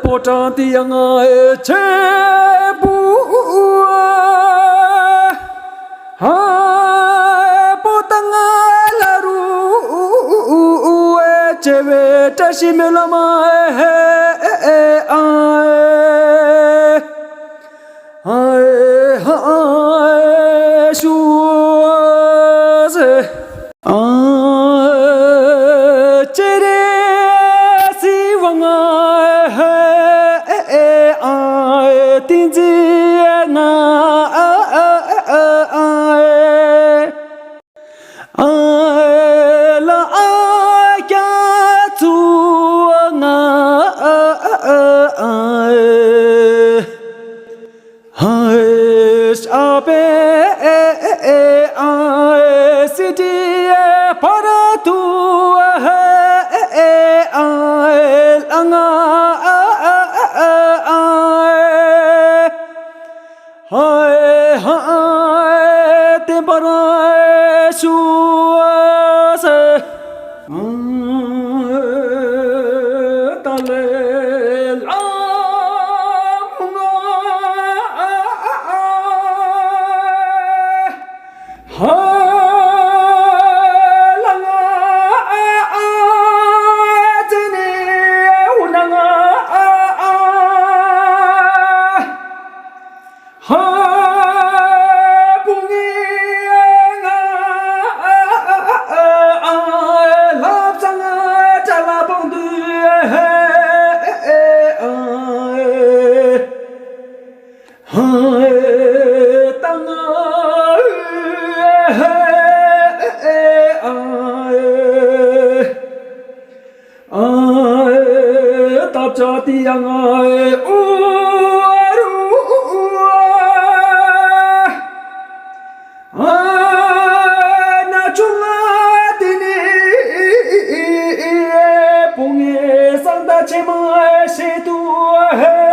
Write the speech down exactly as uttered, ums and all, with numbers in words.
པོ་ཏང་དེ་ཡང་ཆེ་བུ། ཧ། པོ་ཏང་ལ་རུ་ཆེ་བའི་བཀྲ་ཤིས་སྨོན་ལམ་ཨ། ཨ། ཨ། ཨ། ཞུ་ཟེར། ཨ། ཅེ་རེ་སི་ཝང་ཨ། ཨ། ཏིང་ཙི་ང་ཨ། ཨ། ལ་ཨ་ཀྱ་ཚུ་ང་ཨ། ཨ། ཨ། ཨ། ཨ། ཨ། པེ་ཨ། སི་ཏི་ཨ། པ་ར་ཏུ་ཨ། ཨ། ཨ། ལ་ང་ཨ། ཨ། ཨ། ཨ། ཧའི་ཧའི་བསྟན་པར་ཞུ་ཟེར། ཏཱ་ལའི་བླ་མ་ང་། ཧ་ལ་ང་ཨ་ཨ་ཙེ་ནེ་ཧུ་ན་ང་ཨ་ཨ། ཧ་བུ་ངེ་ང་ཨ་ཨ། ལྷ་བཟང་ཏྲ་ལ་བང་དུ་ཧ། ཧ་ཏང་ཨ། ཨ། ཨ། ཏབ་ཅ་ཏི་ཡ་ང་ཨེ་ཨུ་རུ་ཨ། ཨ་ན་ཆུང་ང་ཏི་ནི་བུ་ངེ་སང་ད་ཆེ་མ་ཤེ་དུ་ཧེ།